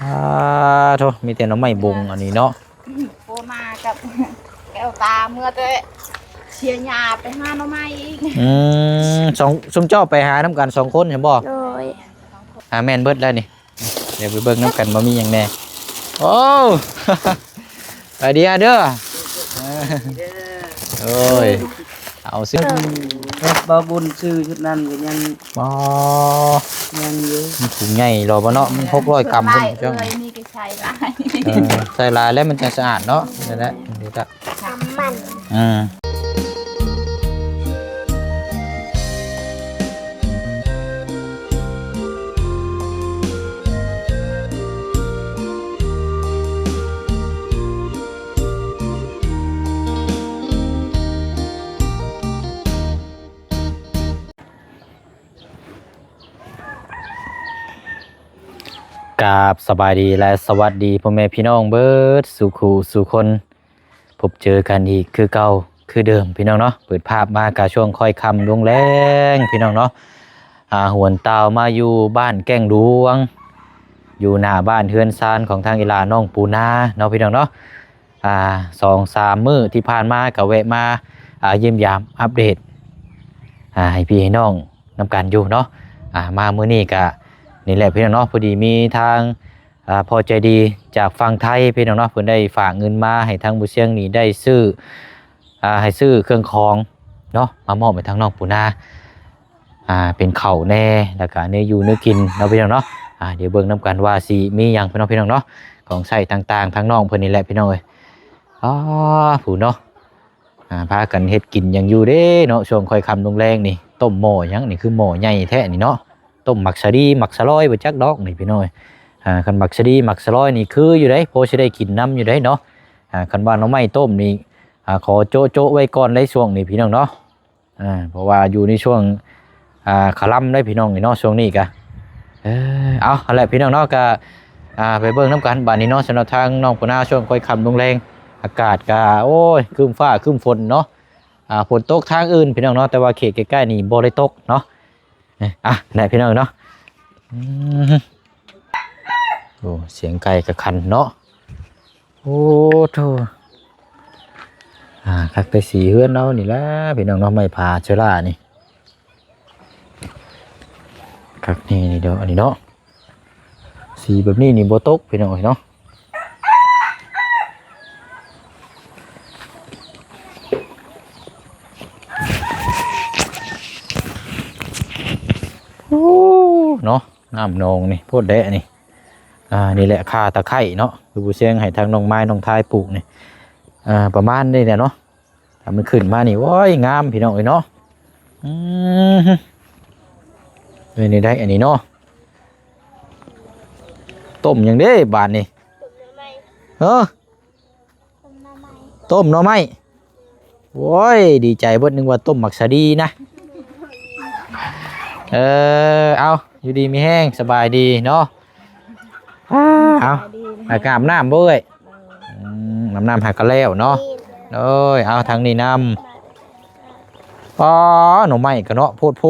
ອາໂທ້ ມີແຕ່ໜໍ່ໄມ້ບົງອັນນີ້ເນາະ. ໂອມາກັບແກ້ວຕາເມືອແຕ່ເຊຍຍາໄປຫາໜໍ່ໄມ້ອີກ. ອືມ ສອງ ຊຸມເຈົ້າໄປຫານຳກັນສອງຄົນແມ່ນບໍ່? ໂດຍ. ອາ ແມ່ນເບິດແລ້ວນີ້. ດຽວໄປເບິ່ງນຳກັນວ່າມີຫຍັງແດ່. ໂອ້ ໄອເດຍເດີ. ໂອ້ຍ ເອົາຊື້ ເອີ ເຮັດບໍ່ບຸນຊື້ຊຸດນັ້ນກໍຍັງ ອໍ ຍັງຢູ່. ມັນຖົງໃຫຍ່ລະບໍ່ເນາະ? ມັນຫົກຮ້ອຍກຣາມພຸ້ນ. ເອີ ນີ້ກໍໃສ່ຫຼາຍ ເອີ ໃສ່ຫຼາຍແລ້ວມັນຈະສະອາດເນາະ. ນັ້ນແຫຼະ ນີ້ກະ ນ້ຳມັນ ອືມ. ກາບສະບາຍດີ ແລະ ສະຫວັດດີພໍ່ແມ່ພີ່ນ້ອງເບິດສູ່ຄູ່ສູ່ຄົນ. ພົບເຈີກັນອີກຄືເກົ່າຄືເດີມພີ່ນ້ອງເນາະ. ເປີດພາບມາກະຊ່ວງຄ່ອຍຄ່ຳລົງແລງພີ່ນ້ອງເນາະ. ອາ ຫວນຕ່າວມາຢູ່ບ້ານແກ້ງຫຼວງ ຢູ່ໜ້າບ້ານເຮືອນຊານຂອງທາງອີ່ຫຼ້ານ້ອງປູນາເນາະພີ່ນ້ອງເນາະ. ອາ ສອງສາມມື້ທີ່ຜ່ານມາກະແວະມາ ອາ ຢ້ຽມຢາມອັບເດດ ອາ ໃຫ້ພີ່ໃຫ້ນ້ອງນຳກັນຢູ່ເນາະ. ອາ ມາມື້ນີ້ກະນີ້ແຫຼະພີ່ນ້ອງເນາະ ພໍດີມີທາງ ອາ ພໍ່ໃຈດີຈາກຝັ່ງໄທພີ່ນ້ອງເນາະ ເພິ່ນໄດ້ຝາກເງິນມາໃຫ້ທາງບໍ່ຊຽງນີ້ໄດ້ຊື້ ອາ ໃຫ້ຊື້ເຄື່ອງຂອງເນາະ ມາມອບໃຫ້ທາງນ້ອງປູນາ ອາ ເປັນເຂົ້າແດ່ ແລ້ວກະແນວຢູ່ແນວກິນເນາະພີ່ນ້ອງເນາະ. ອາ ດຽວເບິ່ງນຳກັນວ່າຊິມີຫຍັງພີ່ນ້ອງ ພີ່ນ້ອງເນາະ ຂອງໃຊ້ຕ່າງໆ ທາງນ້ອງເພິ່ນນີ້ແຫຼະພີ່ນ້ອງເອີຍ. ອາ ຜູ້ເນາະ ອາ ພາກັນເຮັດກິນຫຍັງຢູ່ເດ້ເນາະ ຊ່ວງຄ່ອຍຄ່ຳລົງແລງນີ້. ຕົ້ມໝໍ້ຫຍັງນີ້ ຄືໝໍ້ໃຫຍ່ແທ້ນີ້ເນາະ. ຕົ້ມໝາກສາລີ ໝາກສະລອຍ ບໍ່ຈັກດອກນີ້ພີ່ນ້ອງເອີຍ. ອາ ຄັນໝາກສາລີ ໝາກສະລອຍນີ້ຄືຢູ່ເດ້ ພໍຊິໄດ້ກິນນຳຢູ່ເດ້ເນາະ. ອາ ຄັນວ່າໜໍ່ໄມ້ຕົ້ມນີ້ ອາ ຂໍໂຈະໆ ໄວ້ກ່ອນໃນຊ່ວງນີ້ພີ່ນ້ອງເນາະ. ອາ ເພາະວ່າຢູ່ໃນຊ່ວງ ອາ ຄະລຳເດ້ພີ່ນ້ອງເນາະ ຊ່ວງນີ້ກະ ເອີ ເອົາ ຫັ້ນແຫຼະພີ່ນ້ອງເນາະ. ກະ ອາ ໄປເບິ່ງນຳກັນບາດນີ້ເນາະ ສຳລັບທາງນ້ອງປູນາ ຊ່ວງຄ່ອຍຄ່ຳລົງແລງ ອາກາດກະ ໂອ້ຍ ຄຶ້ມຟ້າຄຶ້ມຝົນເນາະ. ອາ ຝົນຕົກທາງອື່ນພີ່ນ້ອງເນາະ ແຕ່ວ່າເຂດໃກ້ໆນີ້ບໍ່ໄດ້ຕົກເນາະ. ອາ ແຫຼະພີ່ນ້ອງເນາະ. ອືມ ໂອ້ ສຽງໄກ່ກະຂັນເນາະ. ໂອ້ໂທ້ ອາ ຄັກແຕ່ສີເຮືອນເຮົານີ້ແຫຼະພີ່ນ້ອງເນາະ ໄມ້ຜາເຊີລານີ້ ຄັກແນ່ນີ້ເດີ ອັນນີ້ເນາະ. ສີແບບນີ້ນີ້ບໍ່ຕົກພີ່ນ້ອງເອີຍເນາະ. ໂອ້ ເນາະ ນ້ຳໜອງນີ້ໂພດແດະນີ້. ອ່າ ນີ້ແຫຼະ ຂ່າຕະໄຄເນາະ ຄືຜູ້ຊຽງໃຫ້ທາງນ້ອງມາຍນ້ອງທາຍປູກນີ້ ອ່າ ປະມານນີ້ແຫຼະເນາະ. ຖ້າມັນຂຶ້ນມານີ້ ໂອ້ຍ ງາມພີ່ນ້ອງເອີຍເນາະ. ອືມ ເປັນໄດ້ອັນນີ້ເນາະ. ຕົ້ມຫຍັງເດ້ບາດນີ້? ຕົ້ມໜໍ່ໄມ້ ເອີ ຕົ້ມໜໍ່ໄມ້. ໂອ້ຍ ດີໃຈເບິດ ນຶກວ່າຕົ້ມໝາກສາລີນະ. ເອີ ເອົາ ຢູ່ດີມີແຮງ ສະບາຍດີເນາະ. ອາ ເອົາ ສະບາຍດີ ອາບນ້ຳບໍ່ເອີຍ? ອືມ ອາບນ້ຳຫາກະແລ້ວເນາະ. ໂດຍ ເອົາ ທາງນີ້ນຳ. ອໍ ໜໍ່ໄມ້ກະເນາະ ໂພດໂພ.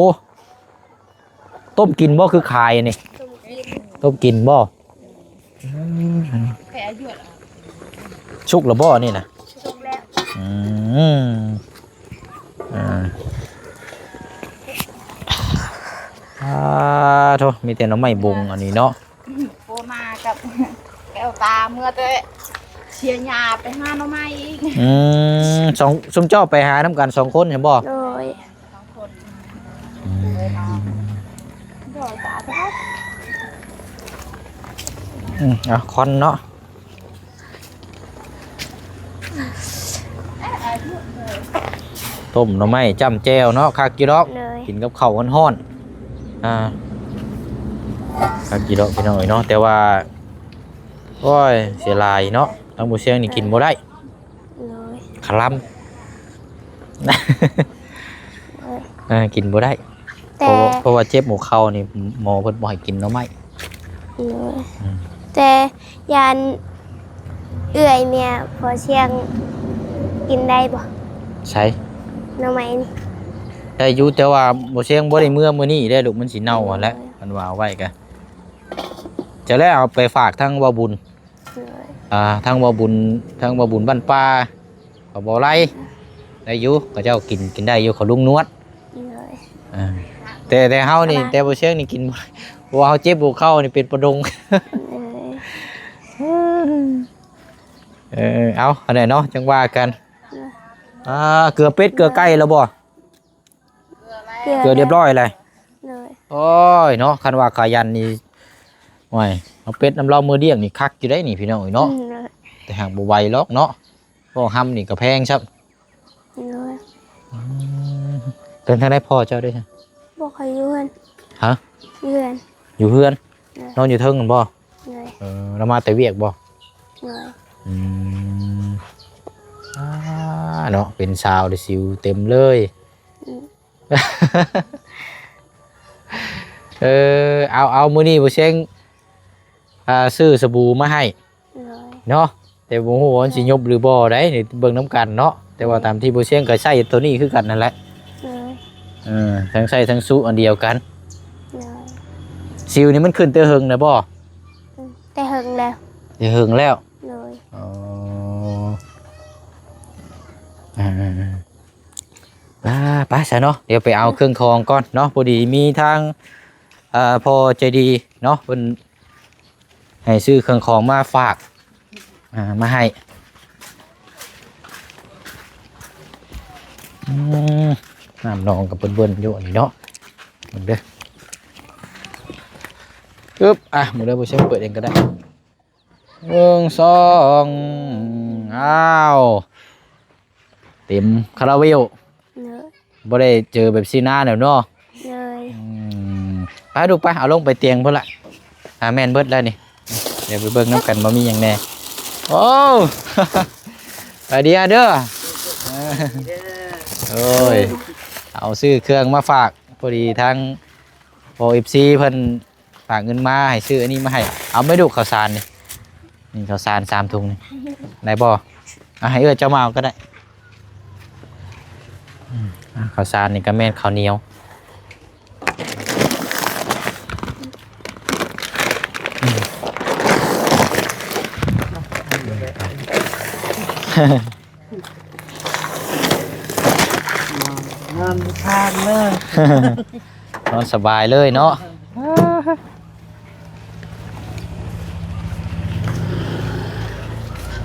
ຕົ້ມກິນບໍ່ ຄືຂາຍອັນນີ້? ຕົ້ມກິນ ຕົ້ມກິນບໍ່? ອືມ ສຸກແລ້ວບໍ່ອັນນີ້ນະ? ສຸກແລ້ວ. ອືມ ອ່າ ອາໂທ້ ມີແຕ່ໜໍ່ໄມ້ບົງອັນນີ້ເນາະ. ໂອມາກັບແກ້ວຕາເມືອແຕ່ເຊຍຍາໄປຫາໜໍ່ໄມ້ອີກ. ອືມ ສອງ ຊຸມເຈົ້າໄປຫານຳກັນສອງຄົນແມ່ນບໍ່? ໂດຍ. ສອງຄົນ ອືມ ໂດຍ ສາທຸ. ອືມ ເອົາ ຄວັນເນາະ. ຕົ້ມໜໍ່ໄມ້ຈ້ຳແຈ່ວເນາະ ຄັກຢູ່ດອກ. ໂດຍ. ກິນກັບເຂົ້າຮ້ອນໆ ອ່າ ຄັກຢູ່ດອກພີ່ນ້ອງເອີຍເນາະ. ແຕ່ວ່າ ໂອ້ຍ ເສຍຫຼາຍເນາະ ທາງບໍ່ຊຽງນີ້ກິນບໍ່ໄດ້. ໂດຍ. ຄະລຳ ໂດຍ. ເອີ ກິນບໍ່ໄດ້ ແຕ່ ເພາະວ່າ ເພາະວ່າເຈັບຫົວເຂົ່ານີ້ ໝໍເພິ່ນບໍ່ໃຫ້ກິນໜໍ່ໄມ້. ໂດຍ. ອືມ ແຕ່ຢ້ານເອື້ອຍເມຍພໍ່ຊຽງກິນໄດ້ບໍ່? ໃສ? ໜໍ່ໄມ້ນີ້ ໄດ້ຢູ່ ແຕ່ວ່າບໍ່ຊຽງບໍ່ໄດ້ເມືອມື້ນີ້ເດ້ລູກ ມັນຊິເນົ່າຫັ້ນແຫຼະ. ໂດຍ. ເພິ່ນວ່າເອົາໄວ້ກະ ຈະແລ້ວເອົາໄປຝາກທາງເວົ້າບຸນ ໂດຍ ອ່າ ທາງເວົ້າບຸນ ທາງເວົ້າບຸນບ້ານປ່າ ເຂົາບໍ່ໄລ່ ໄດ້ຢູ່ ເຂົາເຈົ້າກິນ ກິນໄດ້ຢູ່ ເຂົາລຸງນວດ ໂດຍ ອ່າ ແຕ່ ແຕ່ເຮົານີ້ ແຕ່ບໍ່ຊຽງນີ້ກິນບໍ່ໄດ້ ເພາະວ່າເຮົາເຈັບຫົວເຂົ່ານີ້ເປັນປະດົງ ໂດຍ ເອີ ເອົາ ອັນໃດເນາະ ຈັ່ງວ່າກັນ ໂດຍ ອ່າ ເກືອເປັດເກືອໄກ່ແລ້ວບໍ່? ເກືອ ເກືອລຽບຮ້ອຍແລ້ວ ໂດຍ ໂອ້ຍເນາະ ຄັນວ່າຂະຫຍັນນີ້ ໂອ້ຍ ເອົາເປັດນຳລາວມື້ລ້ຽງນີ້ຄັກຢູ່ໄດ໋ນີ້ພີ່ນ້ອງເອີຍເນາະ ອືມ ໂດຍ ແຕ່ຫາກບໍ່ໄຫວດອກເນາະ ເພາະຮຳນີ້ກໍແພງຊ້ຳ ໂດຍ ອືມ ເປັນທາງໃດພໍ່ເຈົ້າເດ້? ບໍ່ຄ່ອຍຢູ່ເຮືອນ ຮະ? ຢູ່ເຮືອນ ຢູ່ເຮືອນ ໂດຍ ນອນຢູ່ເທິງຫັ້ນບໍ່? ໂດຍ ເອີ ລາວມາແຕ່ວຽກບໍ່? ໂດຍ ອືມ ອ່າ ເນາະ ເປັນຊາວໄດ້ສິວເຕັມເລີຍ ອືມ ເອີ ເອົາ ເອົາ ມື້ນີ້ບໍ່ຊຽງ ອ່າ ຊື້ສະບູມາໃຫ້ ໂດຍ ເນາະ ແຕ່ບໍ່ຮູ້ວ່າມັນຊິຍົບຫຼືບໍ່ໃດ໋ ເບິ່ງນຳກັນເນາະ ແຕ່ວ່າຕາມທີ່ບໍ່ຊຽງກໍໃຊ້ໂຕນີ້ຄືກັນນັ້ນແຫຼະ ໂດຍ ເອີ ທັງໃຊ້ທັງຊຸອັນດຽວກັນ ໂດຍ ສິວນີ້ມັນຂຶ້ນແຕ່ເຫິງແລ້ວບໍ່? ອືມ ແຕ່ເຫິງແລ້ວ ແຕ່ເຫິງແລ້ວ ໂດຍ ອໍ ອ່າ ອ່າ ໄປຊະເນາະ ດຽວໄປເອົາເຄື່ອງຂອງກ່ອນເນາະ ພໍດີມີທາງ ເອີ ພໍ່ໃຈດີເນາະ ເພິ່ນໃຫ້ຊື້ເຄື່ອງຂອງມາຝາກ ອ່າ ມາໃຫ້ ອືມ ນ້ຳໜອງກໍເບິ່ນໆຢູ່ນີ້ເນາະ ເບິ່ງເດີ ອຶບ ອ່ະ ມື້ໃດບໍ່ຊຽງເປີດເອງກໍໄດ້ ໜຶ່ງ ສອງ ອ້າວ ເຕັມຄາຣາເວວ ໂດຍ ບໍ່ໄດ້ເຈີແບບຊີ້ໜ້າແລ້ວເນາະ ໂດຍ ອືມ ໄປລູກໄປ ເອົາລົງໄປຕຽງພຸ້ນລະ ອ່າ ແມ່ນເບິດແລ້ວນີ້ ດຽວໄປເບິ່ງນຳກັນວ່າມີຫຍັງແດ່ ໂອ້ ໄອເດຍເດີ ໂອ້ຍ ເອົາຊື້ເຄື່ອງມາຝາກ ພໍດີທາງພໍ່ເອັຟຊີເພິ່ນ ຝາກເງິນມາໃຫ້ຊື້ອັນນີ້ມາໃຫ້ ເອົາໄປດູກເຂົ້າສານນີ້ ນີ້ເຂົ້າສານສາມຖົງນີ້ ໄດ້ບໍ່? ເອົາໃຫ້ເອື້ອຍເຈົ້າມາເອົາກໍໄດ້ ອືມ ອ່າ ເຂົ້າສານນີ້ກໍແມ່ນເຂົ້າໜຽວ ອືມ ນອນຂ້າງເລີຍ ນອນສະບາຍເລີຍເນາະ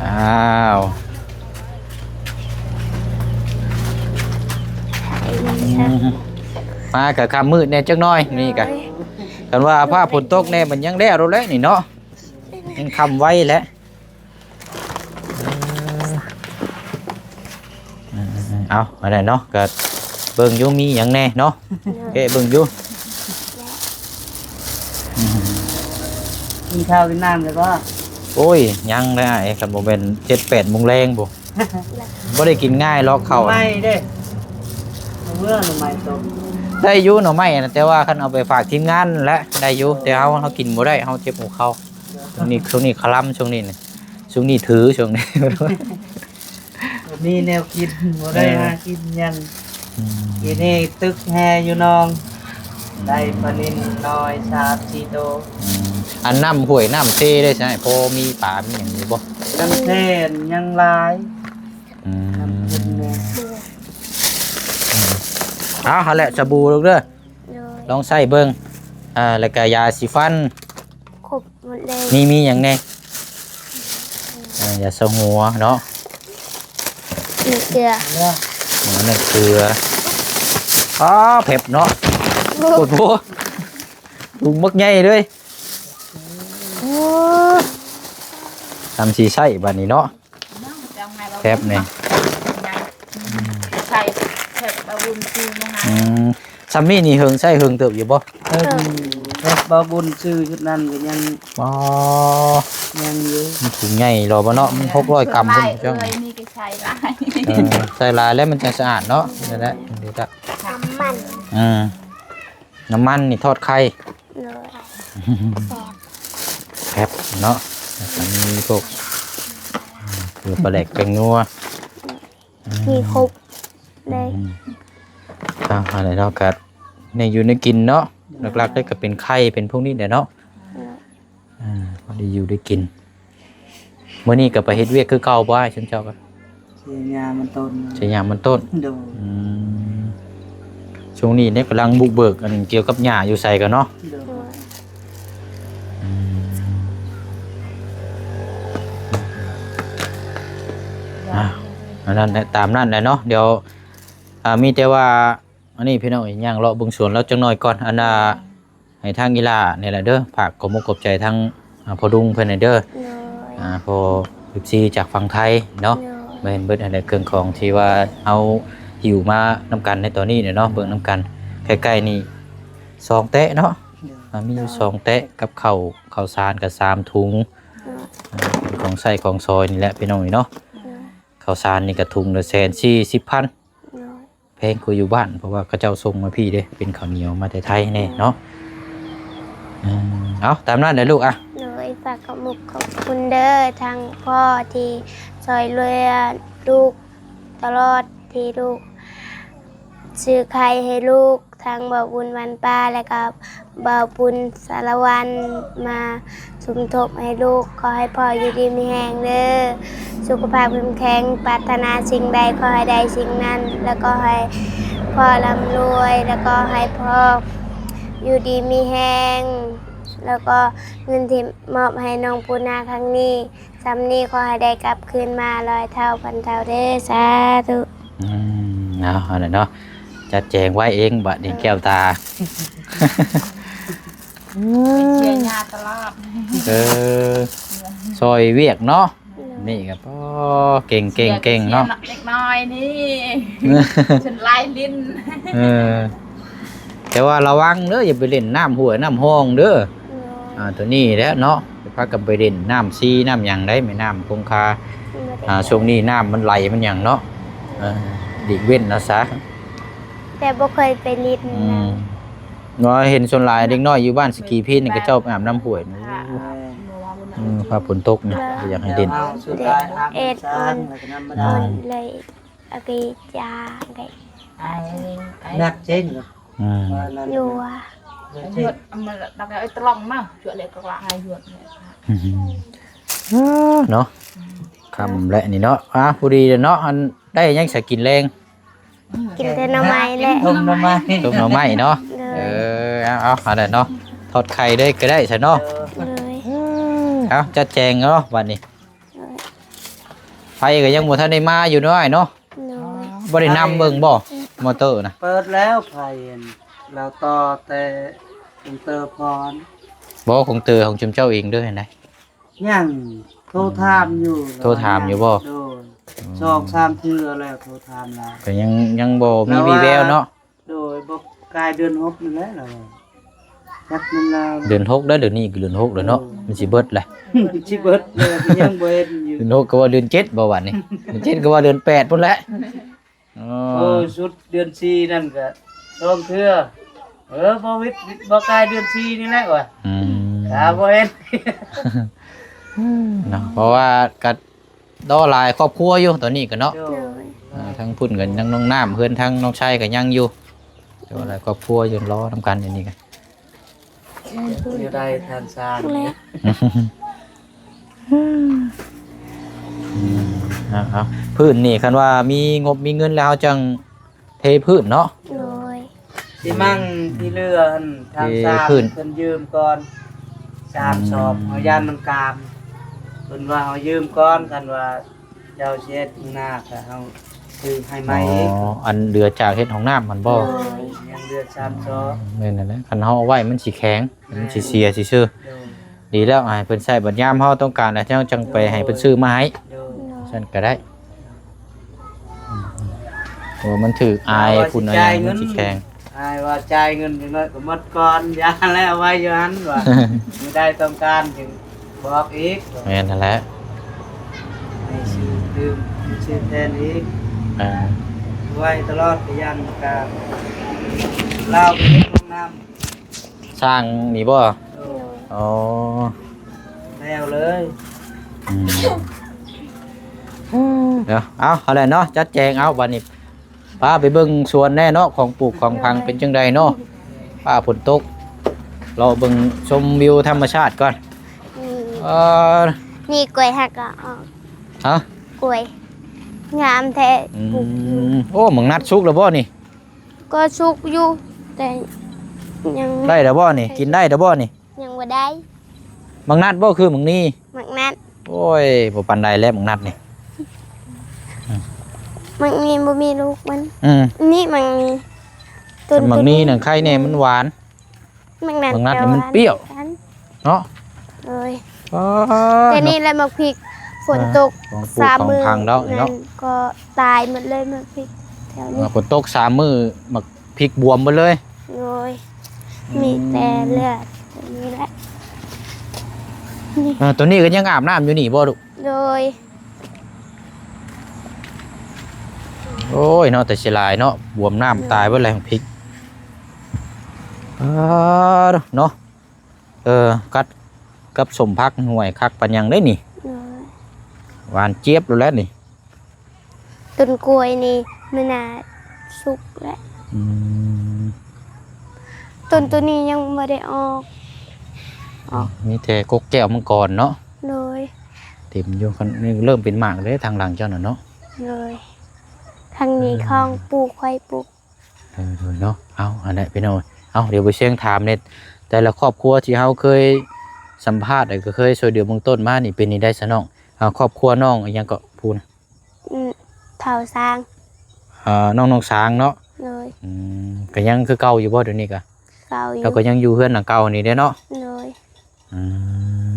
ອ້າວ ມາກະຄ່ຳມືດແດ່ຈັກໜ້ອຍ ນີ້ກະ ໂດຍ ຄັນວ່າຟ້າຝົນຕົກແດ່ ມັນຍັງແລ້ວໂລດແຫຼະນີ້ເນາະ ຍັງຄ່ຳໄວແຫຼະ ເອີ ເອົາ ອັນນັ້ນເນາະ ກະເບິ່ງຢູ່ມີຫຍັງແດ່ເນາະ ໂດຍ ແກະເບິ່ງຢູ່ ອືມ ກິນເຂົ້າກິນນ້ຳແລ້ວບໍ່? ໂອ້ຍ ຍັງເລີຍອ້າຍ ຄັນບໍ່ແມ່ນເຈັດແປດໂມງແລງພຸ້ນ ບໍ່ໄດ້ກິນງ່າຍດອກເຂົ້າ ໜໍ່ໄມ້ເດ້ ເມື່ອໜໍ່ໄມ້ຕົ້ມ ໄດ້ຢູ່ໜໍ່ໄມ້ນະ ແຕ່ວ່າຄັນເອົາໄປຝາກທີມງານແຫຼະ ໄດ້ຢູ່ ແຕ່ເຮົາ ເຮົາກິນບໍ່ໄດ້ ເຮົາເຈັບຫົວເຂົ່າ ໂດຍ ຊ່ວງນີ້ ຊ່ວງນີ້ຄະລຳ ຊ່ວງນີ້ນະ ຊ່ວງນີ້ຖື ຊ່ວງນີ້ ບໍ່ມີແນວກິນ ບໍ່ໄດ້ ເອີ ຫາກິນຫຍັງ ອືມ ຢູ່ນີ້ຕຶກແຮ່ຢູ່ໜອງ ອືມ ໄດ້ປານິນນ້ອຍສາມສີ່ໂຕ ອືມ ອັນນ້ຳຫ້ວຍນ້ຳເຊໄດ້ໃສ ພໍມີປາມີຫຍັງຢູ່ບໍ່? ນ້ຳເຊຍັງຫຼາຍ ອືມ ນ້ຳຂຶ້ນແດ່ ເອົາ ຫັ້ນແຫຼະ ສະບູລູກເດີ ໂດຍ ລອງໃຊ້ເບິ່ງ ອ່າ ແລ້ວກະຢາສີຟັນ ຄົບໝົດເລີຍ ມີ ມີຫຍັງແດ່? ອ່າ ຢາສະຫົວເນາະ ນ້ຳເກືອ ໂອ້ ນ້ຳເກືອ ອ້າ ແພັບເນາະ ໂອ້ ໂຄດໂພ ຖົງບັກໃຫຍ່ເລີຍ ໂອ້ ທຳສີໃຊ້ບາດນີ້ເນາະ ແພັບນີ້ ໃສ່ແພັບບ່າວບຸນຊື້ມາໃຫ້ ອືມ ຊ່ຳນີ້ນີ້ເຫິງ ໃຊ້ເຫິງເຕີບຢູ່ບໍ່? ເຫິງ ເອີ ແພັບບ່າວບຸນຊື້ຊຸດນັ້ນກໍຍັງ ອໍ ຍັງຢູ່ ມັນຖົງໃຫຍ່ຫຼໍ່ບໍ່ເນາະ ມັນຫົກຮ້ອຍກຣາມພຸ້ນ ເອີ ນີ້ກໍໃສ່ຫຼາຍ ເອີ ໃສ່ຫຼາຍແລ້ວມັນຈັ່ງສະອາດເນາະ ນັ້ນແຫຼະ ເດີ ນ້ຳມັນ ອືມ ນ້ຳມັນນີ້ທອດໄຂ່ ໂດຍ ແຊບ ແຊບເນາະ ແລ້ວກໍມີພວກ ເກືອ ປາແດກ ແປ້ງນົວ ມີຄົບເລີຍ ອືມ ເອົາ ອັນນີ້ເນາະ ກໍແນວຢູ່ແນວກິນເນາະ ຫຼັກໆເລີຍກໍເປັນໄຂ່ ເປັນພວກນີ້ແຫຼະເນາະ ໂດຍ ອ່າ ພໍໄດ້ຢູ່ໄດ້ກິນ. ມື້ນີ້ກໍໄປເຮັດວຽກຄືເກົ່າບໍ່ອ້າຍ ຊຸມເຈົ້າກໍ? ໃສ່ຫຍ້າມັນຕົ້ນ. ໃສ່ຫຍ້າມັນຕົ້ນ. ໂດຍ. ອືມ ຊ່ວງນີ້ເດ້ກຳລັງບຸກເບີກອັນກ່ຽວກັບຫຍ້າຢູ່ໃສກໍເນາະ. ໂດຍ. ອືມ ອ່າ ອັນນັ້ນແຫຼະ ຕາມນັ້ນແຫຼະເນາະ. ດຽວ ອ່າ ມີແຕ່ວ່າ ອັນນີ້ພີ່ນ້ອງເອີຍ ຍ່າງເລາະເບິ່ງສວນລາວຈັກໜ້ອຍກ່ອນ. ອັນນ່າ ໃຫ້ທາງອີ່ຫຼ້ານີ້ແຫຼະເດີ ຝາກຂອບອົກຂອບໃຈທາງ ອ່າ ພໍ່ດຸງເພິ່ນແດ່ເດີ. ໂດຍ. ອ່າ ພໍ່ ເອັຟຊີ ຈາກຝັ່ງໄທເນາະ. ໂດຍ. ແມ່ນເບິດຫັ້ນແຫຼະ ເຄື່ອງຂອງທີ່ວ່າເຮົາຫິ້ວມານຳກັນໃນຕອນນີ້ເນາະ ເບິ່ງນຳກັນ. ໃກ້ໆນີ້ສອງແຕະເນາະ. ໂດຍ. ອ່າ ມີຢູ່ສອງແຕະກັບເຂົ້າ ເຂົ້າສານກໍສາມຖົງ. ໂດຍ. ອ່າ ເປັນຂອງໃຊ້ຂອງສອຍນີ້ແຫຼະພີ່ນ້ອງເອີຍເນາະ. ໂດຍ. ເຂົ້າສານນີ້ກໍຖົງລະແສນສີ່ສິບພັນ. ໂດຍ. ແພງກວ່າຢູ່ບ້ານ ເພາະວ່າເຂົາເຈົ້າສົ່ງມາພີ້ເດ້ ເປັນເຂົ້າໜຽວມາແຕ່ໄທແດ່ເນາະ. ອືມ ເອົາ ຕາມນັ້ນແຫຼະລູກ. ອ່ະ ໂດຍ. ຝາກຂອບມຸກຂອບຄຸນເດີ ທັງພໍ່ທີ່ຊ່ອຍເຫຼືອລູກຕະຫຼອດ ທີ່ລູກຊື້ໄຂ່ໃຫ້ລູກ ທັງບ່າວບຸນວັນປາ ແລ້ວກໍບ່າວບຸນສາລະວັນ ມາສົມທົບໃຫ້ລູກ. ຂໍໃຫ້ພໍ່ຢູ່ດີມີແຮງເດີ ສຸຂະພາບເຂັ້ມແຂງ, ປາດຖະໜາສິ່ງໃດຂໍໃຫ້ໄດ້ສິ່ງນັ້ນ, ແລ້ວກໍໃຫ້ພໍ່ລ່ຳລວຍ, ແລ້ວກໍໃຫ້ພໍ່ຢູ່ດີມີແຮງ, ແລ້ວກໍເງິນທີ່ມອບໃຫ້ນ້ອງປູນາຄັ້ງນີ້ ສ່ຳນີ້ຂໍໃຫ້ໄດ້ກັບຄືນມາຮ້ອຍເທົ່າພັນເທົ່າເດີ ສາທຸ. ອືມ ເອົາ ອັນນັ້ນເນາະ ຈັດແຈງໄວ້ເອງບາດນີ້ແກ້ວຕາ. ໄປເຊຍຍາຕະຫຼອດ. ເອີ ຊ່ອຍວຽກເນາະ. ໂດຍ. ນີ້ກໍ ໂອ້ ເກັ່ງໆໆເນາະ ເລັກນ້ອຍນີ້ ຈົນລາຍລິ້ນ. ເອີ ແຕ່ວ່າລະວັງເດີ ຢ່າໄປຫຼິ້ນນ້ຳຫ້ວຍນ້ຳຮ່ອງເດີ. ໂດຍ. ອ່າ ຕົວນີ້ແຫຼະເນາະ ພາກັນໄປຫຼິ້ນນ້ຳຊີນ້ຳຫຍັງໄດ໋ ແມ່ນ້ຳຄົງຄາ. ໂດຍ. ອ່າ ຊ່ວງນີ້ນ້ຳມັນໄຫຼມັນຫຍັງເນາະ. ເອີ ຫຼີກເວັ້ນເອົາຊະ ແຕ່ບໍ່ເຄີຍໄປຫຼິ້ນ. ອືມ ນະ ວ່າເຫັນສ່ວນຫຼາຍເດັກນ້ອຍຢູ່ບ້ານສະກີພີນນີ້ ເຂົາເຈົ້າໄປອາບນ້ຳຫ້ວຍ. ໂອ້ ອືມ ພາຝົນຕົກນີ້ ບໍ່ຢາກໃຫ້ຫຼິ້ນ. ເອີ ເອັດ ອ່ອນ ອ່ອນເລີຍ ອາເກຈາໄດ້ ນັກເຈັນ. ອືມ ຢູ່ວ່າ ຍວດ ເອົາມາ ແລ້ວກໍເອົາຕະຫຼອງມາ ຈວດເລັກກໍລະໃຫ້ຍວດ. ອືມ ເນາະ ຄ່ຳແລ້ວນີ້ເນາະ. ອ່າ ພໍດີແລ້ວເນາະ ອັນ ໄດ້ຫຍັງສະກິນແລງ? ກິນແຕ່ໜໍ່ໄມ້ແຫຼະ ຕົ້ມໜໍ່ໄມ້ ຕົ້ມໜໍ່ໄມ້ເນາະ. ໂດຍ. ເອີ ເອົາ ເອົາ ເອົາແຫຼະເນາະ ທອດໄຂ່ເລີຍກໍໄດ້ຊະເນາະ. ໂດຍ. ເອົາ ຈັດແຈງເນາະບາດນີ້. ໂດຍ. ໄຟກໍຍັງບໍ່ທັນໄດ້ມາຢູ່ເນາະອ້າຍເນາະ. ໂດຍ. ບໍ່ໄດ້ນຳເບິ່ງບໍ່ ມອເຕີນະ? ເປີດແລ້ວ ໄຟລາວຕໍ່ແຕ່ຄົງເຕີພອນ. ບໍ່ ຄົງເຕີຂອງຊຸມເຈົ້າເອງເດີຫັ້ນໃດ. ຍັງໂທຖາມຢູ່. ໂທຖາມຢູ່ບໍ່? ໂດຍ. ອືມ ສອງສາມເທື່ອແລ້ວ ໂທຖາມລາວ ກໍຍັງ ຍັງບໍ່ມີວີ່ແວວເນາະ. ໂດຍ. ບໍ່ກາຍເດືອນຫົກນີ້ແຫຼະລາວວ່າ ຈັກນຳລາວ ເດືອນຫົກແລ້ວ ດຽວນີ້ກໍເດືອນຫົກແລ້ວເນາະ. ໂດຍ. ມັນຊິເບິດແຫຼະ ຊິເບິດແລ້ວ ຍັງບໍ່ເຫັນຢູ່. ເດືອນຫົກກໍວ່າເດືອນເຈັດບໍ່ບາດນີ້ ເດືອນເຈັດກໍວ່າເດືອນແປດພຸ້ນແຫຼະ. ອໍ ໂອ້ ສຸດເດືອນສີ່ນັ້ນກໍສອງເທື່ອ. ເອີ ບໍ່ວິດ ບໍ່ກາຍເດືອນສີ່ນີ້ແຫຼະວ່າ. ອືມ ຖ້າບໍ່ເຫັນເນາະ ເພາະວ່າກໍລໍຫຼາຍຄອບຄົວຢູ່ຕອນນີ້ກໍເນາະ. ໂດຍ. ອ່າ ທາງພຸ້ນກໍຍັງນ້ອງນ້ຳ ເຮືອນທາງນ້ອງຊາຍກໍຍັງຢູ່ ແຕ່ວ່າຫຼາຍຄອບຄົວຢູ່ລໍນຳກັນ. ອັນນີ້ກໍ ແນວໃດທ່ານຊ່າງ? ອືມ ເອົາ ເອົາ ພື້ນນີ້ຄັນວ່າມີງົບມີເງິນແລ້ວ ເຮົາຈັ່ງເທພື້ນເນາະ. ໂດຍ. ຊິມັ່ງທີ່ເຫຼືອຫັ້ນ ທາງຊ່າງເພິ່ນຢືມກ່ອນສາມສອບ. ອືມ ເຮົາຢ້ານມັນກາມ ເພິ່ນວ່າເຮົາຢືມກ່ອນ ຄັນວ່າ ເຈົ້າຊິເຮັດໜ້າກະເຮົາຊື້ໃຫ້ໃໝ່ອີກ. ອໍ ອັນເຫຼືອຈາກເຮັດຫ້ອງນ້ຳຫັ້ນບໍ່? ໂດຍ. ຍັງເຫຼືອສາມຊອກ. ແມ່ນນັ້ນແຫຼະ ຄັນເຮົາເອົາໄວ້ມັນຊິແຂງ ແມ່ນ ມັນຊິເສຍຊື່ໆ. ໂດຍ. ດີແລ້ວ ໃຫ້ເພິ່ນໃຊ້ ບັດຍາມເຮົາຕ້ອງການແລ້ວ ເຮົາຈັ່ງໄປໃຫ້ເພິ່ນຊື້ມາໃຫ້. ໂດຍ. ຊັ້ນກະໄດ້. ເພາະວ່າມັນຖືກອາຍ ວ່າ ພຸ້ນອາຍຫຍັງ ມັນຊິແຂງ. ອ້າຍວ່າຈ່າຍເງິນຈັກໜ້ອຍກໍໝົດກ່ອນ ຢ່າແລ້ວ ເອົາໄວ້ຢູ່ຫັ້ນວ່າ ມື້ໃດຕ້ອງການຈຶ່ງບອກອີກ. ແມ່ນຫັ້ນແຫຼະ ໃຫ້ຊື້ຕື່ມ ຊື້ແທນອີກ. ອ່າ ໄວ້ຕະຫຼອດກໍຢ້ານການລາວໄປເຮັດຫ້ອງນ້ຳ. ສ້າງນີ້ບໍ່? ໂດຍ. ອໍ ແລ້ວເລີຍ. ອືມ ເອົາ ເອົາແຫຼະເນາະ ຈັດແຈງເອົາ ບາດນີ້ ພາໄປເບິ່ງສວນແດ່ເນາະ ຂອງປູກຂອງຝັງເປັນຈັ່ງໃດເນາະ. ຟ້າຝົນຕົກ ເລາະເບິ່ງຊົມວິວທຳມະຊາດກ່ອນ. ເອີ ນີ້ກ້ວຍຫາກກໍອອກ ຮະ ກ້ວຍງາມແທ້ ອືມ ປູກຢູ່ ໂອ້ ໝາກນັດສຸກແລ້ວບໍ່ນີ້? ກໍສຸກຢູ່ ແຕ່ຍັງ ໄດ້ແລ້ວບໍ່ນີ້? ກິນໄດ້ແລ້ວບໍ່ນີ້? ຍັງບໍ່ໄດ້ ໝາກນັດບໍ່ ຄືໝາກນີ້? ໝາກນັດ ໂອ້ຍ ບໍ່ປານໃດແຫຼະໝາກນັດນີ້ ໝາກນີ້ບໍ່ມີລູກມັນ ອືມ ນີ້ໝາກນີ້ ຕົ້ນ ໝາກນີ້ນັ້ນໄຂ່ແດ່ ມັນຫວານ ໝາກນັດ ໝາກນັດນີ້ມັນປ່ຽວ ເນາະ ໂດຍ ອໍ ແຕ່ນີ້ແຫຼະໝາກພິກ ຝົນຕົກ ສາມມື້ ນັ້ນກໍຕາຍໝົດເລີຍໝາກພິກແຖວນີ້ ຝົນຕົກສາມມື້ ໝາກພິກບວມໝົດເລີຍ ໂດຍ ອືມ ມີແຕ່ເລືອດຕົວນີ້ແຫຼະ ນີ້ ເອີ ຕົວນີ້ກໍຍັງອາບນ້ຳຢູ່ນີ້ບໍ່ລູກ? ໂດຍ ໂອ້ຍເນາະ ແຕ່ເສຍດາຍເນາະ ບວມນ້ຳ ໂດຍ ຕາຍເບິດແລ້ວພິກ ເອີ ເນາະ ເອີ ກັດກັບສົ້ມຜັກຫ້ວຍຄັກປານຫຍັງເດ້ນີ້ ໂດຍ ຫວານຈຽບໂລດແຫຼະນີ້ ຕົ້ນກ້ວຍນີ້ມັນໜ້າສຸກແລ້ວ ອືມ ຕົ້ນໂຕນີ້ຍັງບໍ່ໄດ້ອອກ ອອກ ມີແຕ່ກົກແກ້ວມັງກອນເນາະ ໂດຍ ເຕັມຢູ່ ຄັນນີ້ເລີ່ມເປັນໝາກເດ້ທາງຫຼັງເຈົ້ານັ້ນເນາະ ໂດຍ ທາງນີ້ ອືມ ຂອງປູກ ຂ້ອຍປູກ ເອີ ເນາະ ເອົາ ອັນນັ້ນພີ່ນ້ອງ ເອົາ ດຽວໄປຊຽງຖາມແດ່ ແຕ່ລະຄອບຄົວທີ່ເຮົາເຄີຍສຳພາດ ແລ້ວກໍເຄີຍຊ່ວຍເຫຼືອເບື້ອງຕົ້ນມານີ້ ເປັນແນວໃດຊະນ້ອງ? ເອົາ ຄອບຄົວນ້ອງອີ່ຫຍັງເກາະ ຜູ້ນະ? ອືມ ທ້າວຊ້າງ ເອີ ນ້ອງ ນ້ອງຊ້າງເນາະ ໂດຍ ອືມ ກໍຍັງຄືເກົ່າຢູ່ບໍ່ດຽວນີ້ກະ? ເກົ່າຢູ່ ແລ້ວກໍຍັງຢູ່ເຮືອນຫຼັງເກົ່ານີ້ເດ້ເນາະ? ໂດຍ ອື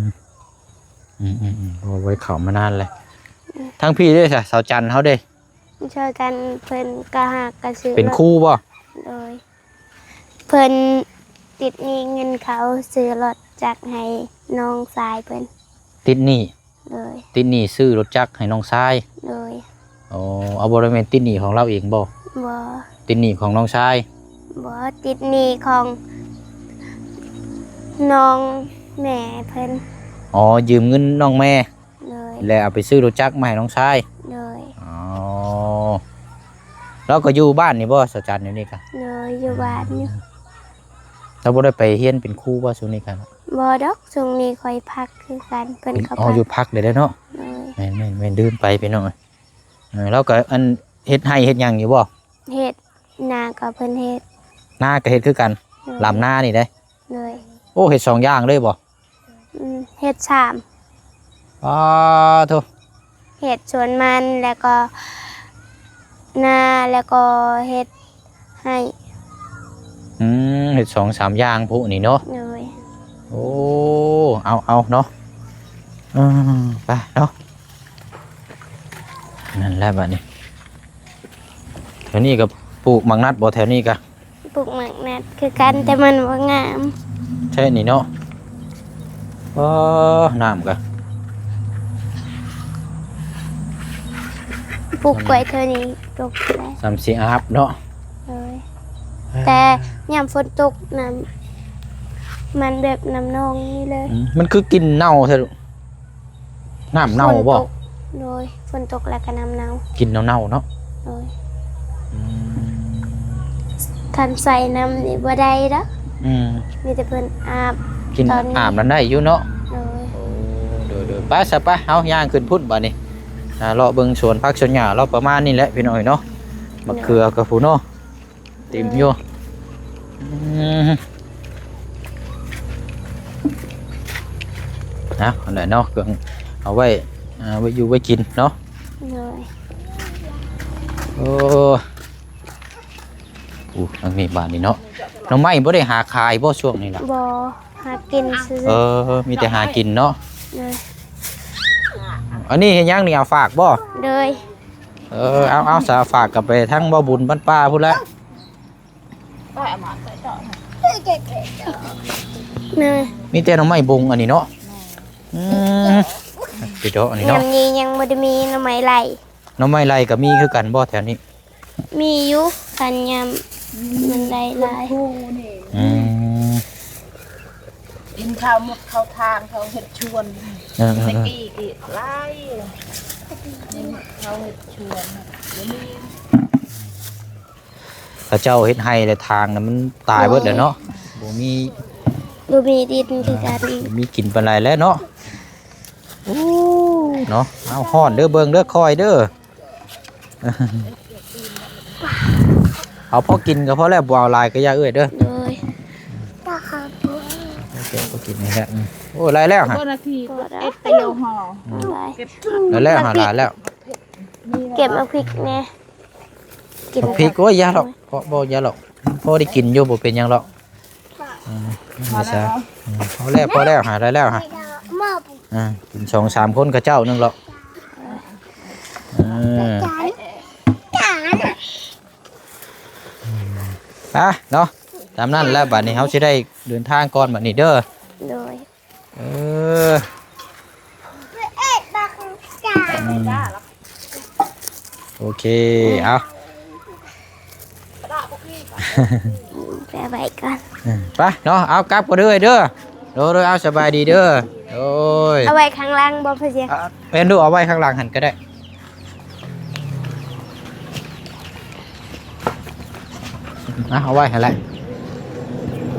ມ ອືມໆໆ ໂອ້ ບໍ່ໄດ້ເຂົ້າມານານແລ້ວ ອືມ ທາງພີ້ເດ້ຊະ ສາວຈັນເຮົາເດ້? ຊ່ອຍກັນ ເພິ່ນກໍຫາກະຊື້ ເປັນຄູບໍ່? ໂດຍ ເພິ່ນຕິດໜີ້ເງິນເຂົາ ຊື້ລົດຈັກໃຫ້ນ້ອງຊາຍເພິ່ນ ຕິດໜີ້ ໂດຍ ຕິດໜີ້ຊື້ລົດຈັກໃຫ້ນ້ອງຊາຍ ໂດຍ ອໍ ເອົາ ບໍ່ໄດ້ແມ່ນຕິດໜີ້ຂອງລາວເອງບໍ່? ບໍ່ ຕິດໜີ້ຂອງນ້ອງຊາຍ ບໍ່ ຕິດໜີ້ຂອງນ້ອງແມ່ເພິ່ນ ອໍ ຢືມເງິນນ້ອງແມ່ ໂດຍ ແລ້ວເອົາໄປຊື້ລົດຈັກມາໃຫ້ນ້ອງຊາຍ ໂດຍ ອໍ ລາວກໍຢູ່ບ້ານນີ້ບໍ່ ສາວຈັນ ດຽວນີ້ກະ? ໂດຍ ຢູ່ບ້ານຢູ່ ລາວບໍ່ໄດ້ໄປຮຽນເປັນຄູບໍ່ຊ່ວງນີ້ກະ? ບໍ່ດອກ ຊ່ວງນີ້ຂ້ອຍພັກຄືກັນ ເພິ່ນກໍ ອໍ ພັກ ຢູ່ພັກເດ້ເນາະ ໂດຍ ແມ່ນໆໆ ລືມໄປພີ່ນ້ອງ ເອີ ລາວກໍອັນເຮັດໄຮ່ເຮັດຫຍັງຢູ່ບໍ່? ເຮັດ ນາກໍເພິ່ນເຮັດ ນາກໍເຮັດຄືກັນ ໂດຍ ລຳນານີ້ເດ້ ໂດຍ ໂອ້ ເຮັດສອງຢ່າງເລີຍບໍ່? ອືມ ເຮັດສາມ ປາໂທ ເຮັດສວນມັນ ແລ້ວກໍນາ ແລ້ວກໍເຮັດໄຮ່ ອືມ ເຮັດສອງສາມຢ່າງພຸ້ນນີ້ເນາະ ໂດຍ ໂອ້ ເອົາໆ ເນາະ ເອີ ໄປເນາະ ນັ້ນແຫຼະບາດນີ້ ແຖວນີ້ກໍປູກໝາກນັດບໍ່ ແຖວນີ້ກະ? ປູກໝາກນັດຄືກັນ ອືມ ແຕ່ມັນບໍ່ງາມ ແທ້ນີ້ເນາະ ເອີ ນ້ຳກະ ປູກກ້ວຍເທື່ອນີ້ຕົກແລ້ວ ສ່ຳຊິອາບເນາະ ໂດຍ ອ່າ ແຕ່ຍາມຝົນຕົກ ນ້ຳມັນແບບນ້ຳນອງນີ້ເລີຍ ອືມ ມັນຄືກິ່ນເນົ່າແທ້ລູກ? ນ້ຳເນົ່າບໍ່? ຝົນຕົກ ໂດຍ ຝົນຕົກແລ້ວກໍນ້ຳເນົ່າ ກິ່ນເນົ່າໆ ເນາະ ໂດຍ ອືມ ຄັນໃສ່ນ້ຳນີ້ບໍ່ໄດ້ດອກ ອືມ ມີແຕ່ເພິ່ນອາບ ກິນ ຕອນນີ້ ອາບນັ້ນໄດ້ຢູ່ເນາະ ໂດຍ ໂອ້ ໂດຍໆ ໄປຊະ ໄປ ເຮົາຍ່າງຂຶ້ນພຸ້ນບາດນີ້ ອ່າ ເລາະເບິ່ງສວນຜັກສວນຫຍ້າເລາະ ປະມານນີ້ແຫຼະພີ່ນ້ອງເອີຍເນາະ ໂດຍ ບັກເຂືອກໍພຸ້ນເນາະ ເຕັມຢູ່ ອືມ ເອົາ ອັນໃດເນາະ ເຄື່ອງເອົາໄວ້ ເອົາໄວ້ຢູ່ໄວ້ກິນເນາະ ໂດຍ ໂອ້ ໂອ້ ທາງນີ້ບ້ານນີ້ເນາະ ໜໍ່ໄມ້ບໍ່ໄດ້ຫາຂາຍບໍ່ຊ່ວງນີ້ນະ? ບໍ່ ຫາກິນຊື່ ເອີ ມີແຕ່ຫາກິນເນາະ ໂດຍ ອັນນີ້ເຮັດຫຍັງນີ້ ເອົາຝາກບໍ່? ໂດຍ ເອີ ເອົາ ເອົາ ສາ ຝາກກັບໄປທາງບໍ່ບຸນບ້ານປ່າພຸ້ນແຫຼະ ໂດຍ ມີແຕ່ໜໍ່ໄມ້ບົງອັນນີ້ເນາະ ອືມ ໄປເດາະອັນນີ້ເນາະ ຍາມນີ້ຍັງບໍ່ໄດ້ມີໜໍ່ໄມ້ໄລ່ ໜໍ່ໄມ້ໄລ່ກໍມີຄືກັນບໍ່ແຖວນີ້? ມີຢູ່ ຄັນຍາມມັນໄດ້ຫຼາຍ ອືມ ກິນເຂົ້າໝົດເຂົ້າທາງ ເຂົາເຮັດຊວນ ເອີໆໆ ແຕ່ກີ້ກີ້ຫຼາຍ ເຂົາເຮັດຊວນ ດຽວນີ້ ເຂົາເຈົ້າເຮັດໄຮ່ແລະທາງນະ ມັນຕາຍເບິດແລ້ວເນາະ ໂດຍ ບໍ່ມີ ບໍ່ມີດິນຄືກັນ ບໍ່ມີກິນປານໃດແລ້ວເນາະ ເນາະ. ເອົາ ຮ້ອນເດີ ເບິ່ງເດີ ຄອຍເດີ. ເອົາພໍກິນກໍພໍແລ້ວ ບໍ່ເອົາຫຼາຍກໍຢ່າເອື້ອຍເດີ. ໂດຍ ພໍກິນນີ້ແຫຼະ. ໂອ້ ຫຼາຍແລ້ວຫະ. ເຈົ້າໜ້າທີ່ເອັດຕະເຍົວຫໍ່ ອືມ ຫຼາຍ ເກັບ ຫຼາຍແລ້ວຫະ ຫຼາຍແລ້ວ. ເກັບໝາກພິກແດ່ ກິນໝາກພິກ. ໂອ້ຍ ຢ່າດອກ ບໍ່ ບໍ່ ຢ່າດອກ ພໍໄດ້ກິນຢູ່ ບໍ່ເປັນຫຍັງດອກ. ອືມ ພໍແລ້ວ ອືມ ພໍແລ້ວ ພໍແລ້ວ ຫາໄດ້ແລ້ວຫາ. ອ່າ ກິນສອງສາມຄົນຂະເຈົ້າໜຶ່ງດອກ. ເອີ ອ່ະເນາະ ຕາມນັ້ນແຫຼະ. ບາດນີ້ເຮົາຊິໄດ້ເດີນທາງກ່ອນບາດນີ້ເດີ. ໂດຍ ເອີ ອືມ ໂອເຄ ເອົາ ໄປໄວ້ກ່ອນ ເອີ ໄປເນາະ. ເອົາ ກັບກ່ອນເດີ ເດີ. ໂດຍ ໂດຍ ເອົາ ສະບາຍດີເດີ. ໂດຍ ເອົາໄວ້ຂ້າງຫຼັງບໍ່ ພໍ່ເຊຍ? ອ່ະ ແມ່ນດູ ເອົາໄວ້ຂ້າງຫຼັງຫັ້ນກໍໄດ້. ອ່ະ ເອົາໄວ້ຫັ້ນແຫຼະ.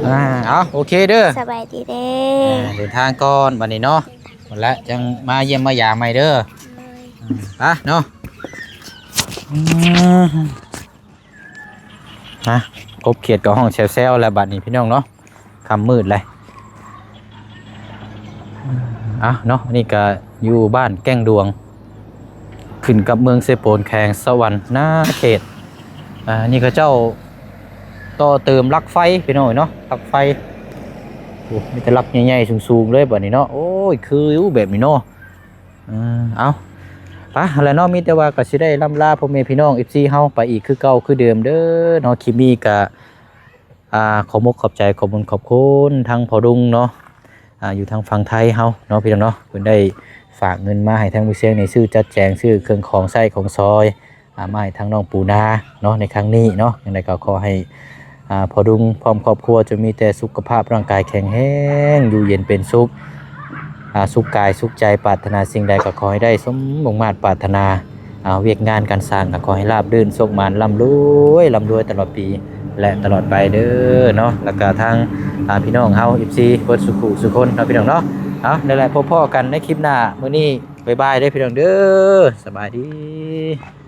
ອ່າ ເອົາ ໂອເຄເດີ ສະບາຍດີເດີ. ອ່າ ເດີນທາງກ່ອນບາດນີ້ເນາະ. ພຸ້ນແຫຼະ ຈັ່ງມາຢ້ຽມມາຢາມໃໝ່ເດີ. ໂດຍ ອ່າ ໄປເນາະ. ອືມ ຮະ ກົບຂຽດກໍຮ້ອງແຊວໆ ແລ້ວບາດນີ້ພີ່ນ້ອງເນາະ. ຄ່ຳມືດແລ້ວ. ເອົາເນາະ ອັນນີ້ກະຢູ່ບ້ານແກ້ງດວງ ຂຶ້ນກັບເມືອງເຊໂປນ ແຂວງສະຫວັນນະເຂດ. ອ່າ ນີ້ເຂົາເຈົ້າຕໍ່ເຕີມຫຼັກໄຟພີ່ນ້ອງເນາະ ຫຼັກໄຟ. ໂອ້ ມີແຕ່ຫຼັກໃຫຍ່ໆ ສູງໆ ເລີຍບາດນີ້ເນາະ. ໂອ້ຍ ຄືຢູ່ແບບນີ້ເນາະ. ເອີ ເອົາ ໄປຫັ້ນແຫຼະເນາະ. ມີແຕ່ວ່າກໍຊິໄດ້ລ່ຳລາພໍ່ແມ່ພີ່ນ້ອງ ເອັຟຊີ ເຮົາໄປອີກຄືເກົ່າຄືເດີມເດີເນາະ. ຄລິບນີ້ກໍ ອ່າ ຂໍມຸກຂອບໃຈ ຂອບບຸນຂອບຄຸນທາງພໍ່ດຸງເນາະ ອ່າ ຢູ່ທາງຝັ່ງໄທເຮົາເນາະ ພີ່ນ້ອງເນາະ. ເພິ່ນໄດ້ຝາກເງິນມາໃຫ້ທາງມີຊຽງ ໃນຊື້ຈັດແຈງ ຊື້ເຄື່ອງຂອງໃຊ້ຂອງສອຍ ອ່າ ມາໃຫ້ທາງນ້ອງປູນາເນາະ ໃນຄັ້ງນີ້ເນາະ. ຈັ່ງໃດກໍຂໍໃຫ້ ອ່າ ພໍ່ດຸງພ້ອມຄອບຄົວ ຈົ່ງມີແຕ່ສຸຂະພາບຮ່າງກາຍແຂງແຮງ ຢູ່ເຢັນເປັນສຸກ ອ່າ ສຸກກາຍສຸກໃຈ ປາດຖະໜາສິ່ງໃດກໍຂໍໃຫ້ໄດ້ສົມມຸ່ງມາດປາດຖະໜາ. ອ່າ ວຽກງານການສ້າງກໍຂໍໃຫ້ລາບລື່ນ ໂຊກໝານ ລ່ຳລວຍ ລ່ຳລວຍຕະຫຼອດປີ ແລະ ຕະຫຼອດໄປເດີເນາະ. ແລ້ວກໍທາງ ອ່າ ພີ່ນ້ອງເຮົາ ເອັຟຊີ ເບິດສູ່ຜູ້ສູ່ຄົນເນາະ ພີ່ນ້ອງເນາະ. ເອົາ ນັ້ນແຫຼະ ພົບພໍ້ກັນໃນຄລິບໜ້າ. ມື້ນີ້ບາຍບາຍເດີ ພີ່ນ້ອງເດີ ສະບາຍດີ.